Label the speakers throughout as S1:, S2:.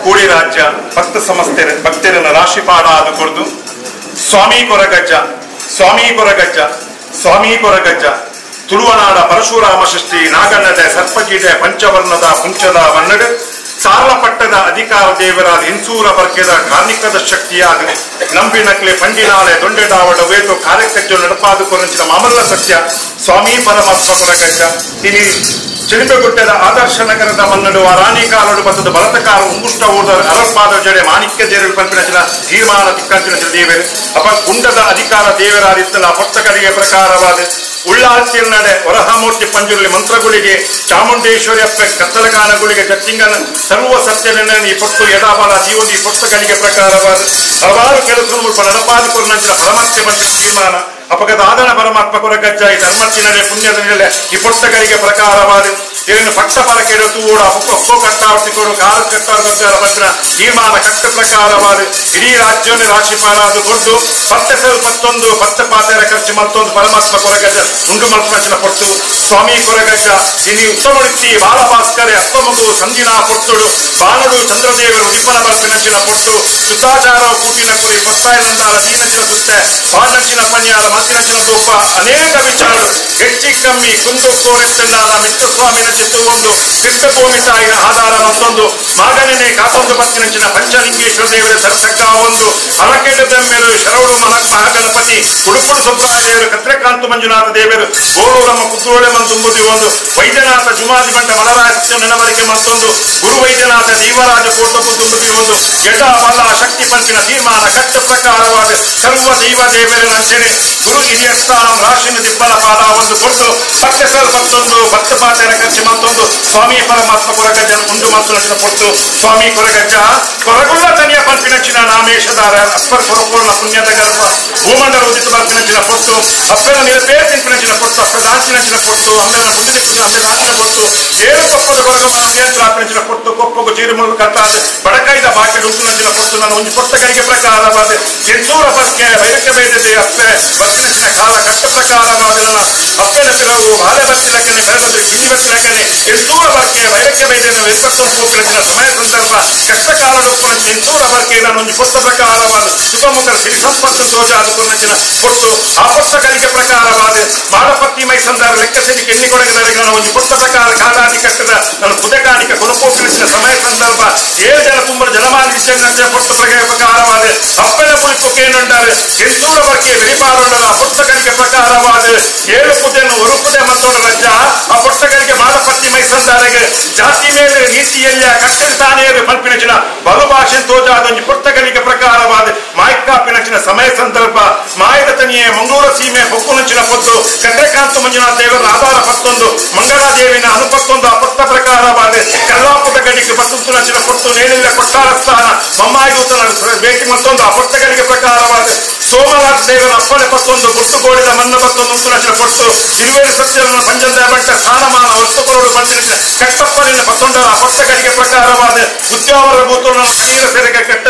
S1: ಕೂಡಿ ರಾಜ್ಯ ಭಕ್ತ ಸಮಸ್ತೆ ಭಕ್ತರನ್ನ ರಾಶಿಪಾಡ ಅದು ಕೊರ್ದು ಸ್ವಾಮಿ ಕೊರಗಜ್ಜ ಸ್ವಾಮಿ ಕೊರಗಜ್ಜ ಸ್ವಾಮಿ ಕೊರಗಜ್ಜ ತುಳುವನಾಡ ಪರಶುರಾಮ ಷಷ್ಠಿ ನಾಗನ್ನಡೆ ಸರ್ಪಗೀಡೆ ಪಂಚವರ್ಣದ ಪುಂಚದ ಮನ್ನಡೆ ಸಾರಲಪಟ್ಟದ ಅಧಿಕಾರ ದೇವರಾದ ಇನ್ಸೂರ ಬರ್ಕೆದ ಕಾರ್ಣಿಕದ ಶಕ್ತಿಯಾದ ನಂಬಿನಕ್ಲೆ ಪಂಡಿನಾಳೆ ದೊಂಡೆಡಾವಡ ವೇತು ಕಾರ್ಯಕಜ್ಜು ನಡಪಾದು ಕೊರಂಚಿನ ಮಾಮಲ್ಲ ಸತ್ಯ ಸ್ವಾಮಿ ಪರಮಾತ್ಮ ಕೊರಗಜ್ಜ ಇನಿ ಚಿಲಿಪೆಗುಟ್ಟದ ಆದರ್ಶ ನಗರದ ಮನ್ನಡು ರಾಣಿ ಕಾಲಡು ಬತ್ತದ ಭರತಕಾರ ಉಂಗುಷ್ಟ ಊರ್ದ ಅರಪಾದ ಜಡೆ ಮಾಣಿಕ್ಯ ಜೇರು ಪಂಪಿನ ತೀರ್ಮಾನ ತಿಕ್ಕಂಚಿನ ದೇವರು ಅಪ ಕುಂಡದ ಅಧಿಕಾರ ದೇವರಾದಿತ್ತಲ ಪೊತ್ತಕರಿಗೆ ಪ್ರಕಾರವಾದ ಉಳ್ಳಾಲ್ತಿರ್ನಡೆ ವರಹಮೂರ್ತಿ ಪಂಜುರ್ಲಿ ಮಂತ್ರಗಳಿಗೆ ಚಾಮುಂಡೇಶ್ವರಿ ಅಪ್ಪೆ ಕತ್ತಲಗಾನಗಳಿಗೆ ಜಟ್ಟಿಂಗನ ಸರ್ವ ಸತ್ಯನ ಈ ಪೊಟ್ಟು ಎಡಾಬಲ ಜೀವನ ಈ ಪೊತ್ತಗಳಿಗೆ ಪ್ರಕಾರವಾದ ಹಲವಾರು ಕೆಲಸ ಮುಲ್ಪ ನಡಪಾದಿ ಕೊರನಂಚಿನ ಪರಮಾತ್ಮ ಬಂದ ತೀರ್ಮಾನ ಅಪಗದ ಆದನ ಪರಮಾತ್ಮ ಕೊರಗಜ್ಜ ಈ ಧರ್ಮತ್ತಿನಡೆ ಪುಣ್ಯದ ನೆಲೆ ಈ ಪೊಟ್ಟಗಳಿಗೆ ಪ್ರಕಾರವಾದ ಏನು ಪಟ್ಟ ಪರಕೆಡ ತೂಡ ಒಕ್ಕೋ ಕಟ್ಟಾವರ್ತಿಕೊಡು ಕಾಲ ಕಟ್ಟಾವರ್ತಿಗಳ ಬಂದ ತೀರ್ಮಾನ ಕಟ್ಟ ಪ್ರಕಾರವಾದ ಇಡೀ ರಾಜ್ಯವನ್ನು ರಾಶಿಪಾಲ ಅದು ಕೊಟ್ಟು ಪತ್ತೆ ಸೆಲ್ ಪತ್ತೊಂದು ಪತ್ತೆ ಪಾತೆರ ಖರ್ಚು ಮತ್ತೊಂದು ಪರಮಾತ್ಮ ಕೊರಗಜ್ಜ ಉಂಡು ಮಲ್ಪನಚಿನ ಪೊಟ್ಟು ಸ್ವಾಮಿ ಕೊರಗಜ್ಜ ಇನಿ ಉತ್ತಮೃತ್ತಿ ಬಾಲಭಾಸ್ಕರೆ ಅಪ್ಪಮಗು ಸಂಜಿನ ಪೊಟ್ಟುಡು ಬಾನುಡು ಚಂದ್ರದೇವರು ಉದಿಪನ ಬರ್ಪಿನಂಚಿನ ಪೊಟ್ಟು ಸುತ್ತಾಚಾರ ಕೂಟಿನ ಕುರಿ ಪತ್ತಾಯನಂದಾರ ದೀನಂಚಿನ ಸುತ್ತೆ ಪಾನಂಚಿನ ಪನ್ಯಾರ ಮತ್ತಿನಂಚಿನ ತೂಪ ಅನೇಕ ವಿಚಾರಗಳು ಹೆಚ್ಚಿ ಕಮ್ಮಿ ಕುಂದು ಕೋರೆತ್ತಂಡಾದ ಮಿತ್ರಸ್ವಾಮಿನ ಚಿತ್ತು ಒಂದು ಸಿದ್ಧಭೂಮಿ ತಾಯಿನ ಆಧಾರ ಮತ್ತೊಂದು ಮಾಗಣನೆ ಕಾತೊಂದು ಪತ್ತಿನಂಚಿನ ಪಂಚಲಿಂಗೇಶ್ವರ ದೇವರ ಸರಸಕ್ಕ ಒಂದು ಅರಕೆಡದ ಮೇಲು ಶರವಡು ಮಹಾಗಣಪತಿ ಉಡುಪುಡು ಸುಬ್ರಾಯ ದೇವರು ಕತ್ರಕಾಂತು ಮಂಜುನಾಥ ದೇವರು ಗೋಳೂರಮ್ಮ ಕುದ್ರೋಳೆ ಮಂದುಂಬುದಿ ಒಂದು ವೈದ್ಯನಾಥ ಜುಮಾದಿ ಬಂಟ ಮಲರಾಯ ಸತ್ಯ ನೆನವರಿಕೆ ಮತ್ತೊಂದು ಗುರು ವೈದ್ಯನಾಥ ದೇವರಾಜ ಕೋಟಪ್ಪು ತುಂಬುದಿ ಒಂದು ಎಡ ಬಲ ಶಕ್ತಿ ಪಂಪಿನ ತೀರ್ಮಾನ ಕಟ್ಟ ಪ್ರಕಾರವಾದ ಸರ್ವ ದೈವ ದೇವರ ನಂಚನೆ ಗುರು ಹಿರಿಯ ಸ್ಥಾನ ರಾಶಿನ ದಿಬ್ಬಲ ಪಾದ ಒಂದು ಕೊಟ್ಟು ಪತ್ತೆ ಸಲ್ ಪತ್ತೊಂದು ಭಕ್ತ ಪಾತೆರ ಖರ್ಚು ಮತ್ತೊಂದು ಸ್ವಾಮಿ ಪರಮಾತ್ಮ ಕೊರಗಜ್ಜ ಉಂಡು ಮತ್ತು ನಚಿನ ಪೊಟ್ಟು ಸ್ವಾಮಿ ಕೊರಗಜ್ಜ ಕೊರಗುಳ್ಳ ತನಿಯ ಪಂಪಿನಚ್ಚಿನ ನಾಮೇಶದಾರ ಅಪ್ಪರ ಕೊರಪೂರ್ಣ ಪುಣ್ಯದ ಗರ್ಭ ಭೂಮಂಡಲ ಉದಿತ ಬರ್ಪಿನಚ್ಚಿನ ಪೊಟ್ಟು ಅಪ್ಪನ ನಿರಪೇ ತಿಂಪಿನಚ್ಚಿನ ಪೊಟ್ಟು ಅಪ್ಪದಾಂಚಿನಚ್ಚಿನ ಪೊಟ್ಟು ಅಮ್ಮೆನ ಮುಂದಿನ ಅಮ್ಮೆದಾಂಚಿನ ಪೊಟ್ಟು ಏಳು ಕೊಪ್ಪದ ಕೊರಗಮ್ಮನ ನಿಯಂತ್ರಾಪಿನಚ್ಚಿನ ಪೊಟ್ಟು ಕೊಪ್ಪಗು ಚೀರುಮುಳು ಕಟ್ಟಾದ ಬಡಕೈದ ಬಾಕಿ ಉಂಟುನಂಚಿನ ಪೊಟ್ಟು ನಾನು ಒಂದು ಪೊಟ್ಟಗಳಿಗೆ ಪ್ರಕಾರವಾದ ಎನ್ಸೂರ ಪಕ್ಕೆ ವೈರಕ್ಕೆ ಬೇಡದೆ ಅಪ್ಪೆ ಬರ್ಪಿನಚ್ಚಿನ ಕಾಲ ಕಟ್ಟ ಪ್ರಕಾರವಾದ ನನ್ನ ಅಪ್ಪನ ಪಿರವು ಬಾಲೆ ಬರ್ತಿಲಕ್ಕನೆ ಬೆಳೆದ್ರೆ ಕಿಂಡಿ ಬರ್ತಿಲಕ್ಕನೆ ಎನ್ಸೂರ ಬರ್ಕೆ ವೈರಕ್ಕೆ ಬೇಡದೆ 21 ಪೂಪಿನಚ್ಚಿನ ಸಮಯ ಸಂದರ್ಭ ಕಷ್ಟ ಕಾಲ ಎನ್ಸೂರ ಬರ್ಕೆ ನಾನು ಒಂದು ಪೊಟ್ಟ ಪ್ರಕಾರವಾದ ಸುಖಮುಖರ ಸಿರಿ ಸಂಪತ್ತು ತೋಜ ಅದಕ್ಕೊಂಚಿನ ಪೊಟ್ಟು ಆ ಪೊಟ್ಟಗಳಿಗೆ ಪ್ರಕಾರವಾದ ಮಾಳಪತ್ತಿ ಮೈ ಸಂದಾರ ಲೆಕ್ಕ ಸೇರಿ ಕೆಣ್ಣಿ ಕೊಡಗದವರೆಗೆ ನಾನು ಒಂದು ಪೊಟ್ಟ ಪ್ರಕಾರ ಕಾಲಾದಿ ಕಟ್ಟದ ನಾನು ಪುದಕಾನಿಕ ಕೊನಪೋಪಿನಚ್ಚಿನ ಸಮಯ ಸಂದರ್ಭ 7 ಜನ ತುಂಬ ಜನಮಾನ ವಿಷಯ ಪೊಟ್ಟ ಪ್ರಕಾರವಾದ ಅಪ್ಪನ ಪುಳಿಪು ಕೇನುಂಡಾರೆ ಎನ್ಸೂರ ಬರ್ಕೆ ಬೆರಿಪಾರುಂಡರ ಆ ಪೊಟ್ಟಗಳಿಗೆ ಪ್ರಕಾರವಾದ 7 ಪುದೆಯನ್ನು ಒಂದು ಪುದೆ ಮತ್ತೊಂದು ರಜ್ಜ ಆ ಪೊಟ್ಟಗಳಿಗೆ ಮಾಳಪತ್ತಿ ಮೈ ಸಂದಾರೆಗೆ ಜಾತಿ ಮೇಲೆ ನೀತಿಯಲ್ಲಿ ಕಟ್ಟಡ ತಾನೇ ಪಲ್ಪಿನಚಿನ ಬಲು ಭಾಷೆ ತೋಜಾದೊಂಜಿ ಪೊಟ್ಟಗಳಿಗೆ ಪ್ರಕಾರವಾದ ಮಾಯ್ಕಾಪಿನಚಿನ ಸಮಯ ಸಂದರ್ಭ ಮಾಯದ ತನಿಯೆ ಮಂಗಳೂರ ಸೀಮೆ ಹೊಕ್ಕುನಂಚಿನ ಪೊತ್ತು ಚಂದ್ರಕಾಂತ ಮಂಜುನಾಥ ದೇವರ ಆಧಾರ ಪತ್ತೊಂದು ಮಂಗಳಾದೇವಿನ ಅನುಪತ್ತೊಂದು ಆ ಪೊಟ್ಟ ಪ್ರಕಾರವಾದ ಕಲ್ಲಾಪುಟ ಗಡಿಗೆ ಪತ್ತೊಂದು ಪೊಟ್ಟು ನೇಳಿಲ್ಲ ಕೊಟ್ಟಾರ ಸ್ಥಾನ ಮಮ್ಮಾಯಿದೂತನ ಭೇಟಿ ಮತ್ತೊಂದು ಆ ಪೊಟ್ಟಗಳಿಗೆ ಪ್ರಕಾರವಾದ ಸೋಮನಾಥ ದೇವರ ಅಪ್ಪನೆ ಪತ್ತೊಂದು ಗುರ್ತುಗೋಳಿದ ಮನ್ನ ಪತ್ತೊಂದು ಉಂಟುನಚಿನ ಪೊಟ್ಟು ಇರುವೇರು ಸತ್ಯವನ್ನು ಪಂಚಂದ ಬಂಟ ಸ್ಥಾನಮಾನ ವಸ್ತುಗಳು ಪಂಚಿನ ಕಟ್ಟಪ್ಪನಿನ ಪತ್ತೊಂದರ ಆ ಪೊಟ್ಟಗಳಿಗೆ ಪ್ರಕಾರವಾದ ಉದ್ಯಾವರ ಭೂತನ ನೀರ ಸೆರೆಗೆ ಕೆಟ್ಟ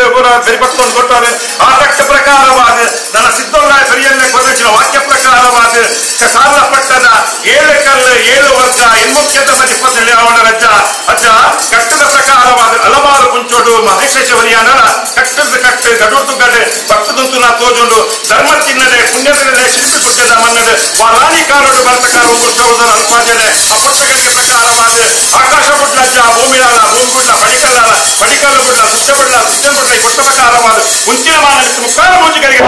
S1: ಬೆರಿಪತ್ತೊಂದು ಕೊಟ್ಟರೆ ಆ ಕಟ್ಟ ಪ್ರಕಾರವಾದ ನನ್ನ ಸಿದ್ದೊಲ್ಲ ಸರಿಯನ್ನೇ ಕೊರಚಿನ ವಾಕ್ಯ ಪ್ರಕಾರವಾದ ಸಾಲ ಪಟ್ಟದ 7 ಕಲ್ಲು 7 ವರ್ಗ ಇನ್ಮುಖ್ಯದ ಮದಿಪ್ಪತ್ತಲ್ಲಿ ಅವನ ರಜ್ಜ ಅಜ್ಜ ಕಟ್ಟದ ಪ್ರಕಾರವಾದ ಹಲವಾರು ಕುಂಚೋಡು ಮಹೇಶ್ವರಿಯಾನ ಕಟ್ಟದ ಕಟ್ಟು ಗಡುರ್ತು ಗಡೆ ಭಕ್ತದಂತು ನಾ ತೋಜುಂಡು ಧರ್ಮ ತಿನ್ನದೆ ಪುಣ್ಯದಿನದೆ ಶಿಲ್ಪಿ ಗುಡ್ಡದ ಮನ್ನಡೆ ರಾಣಿ ಕಾಲೋಡು ಭರತಕಾರ ಸಹೋದರ ಅಲ್ಪಾಜನೆ ಆ ಪೊಟ್ಟಗಳಿಗೆ ಪ್ರಕಾರವಾದ ಆಕಾಶ ಗುಡ್ಲಜ್ಜ ಭೂಮಿಲಾಲ ಭೂಮಿ ಗುಡ್ಲ ಪಡಿಕಲ್ಲಾಲ ಪಡಿಕಲ್ಲು ಗುಡ್ಲ ಸುತ್ತ ಗುಡ್ಲ ಸುತ್ತ ಗುಡ್ಲ ಈ ಪೊಟ್ಟ ಪ್ರಕಾರವಾದ ಮುಂಚಿನ ಮಾನ ಮುಕ್ಕಾರ ಮೂಜಿಗಳಿಗೆ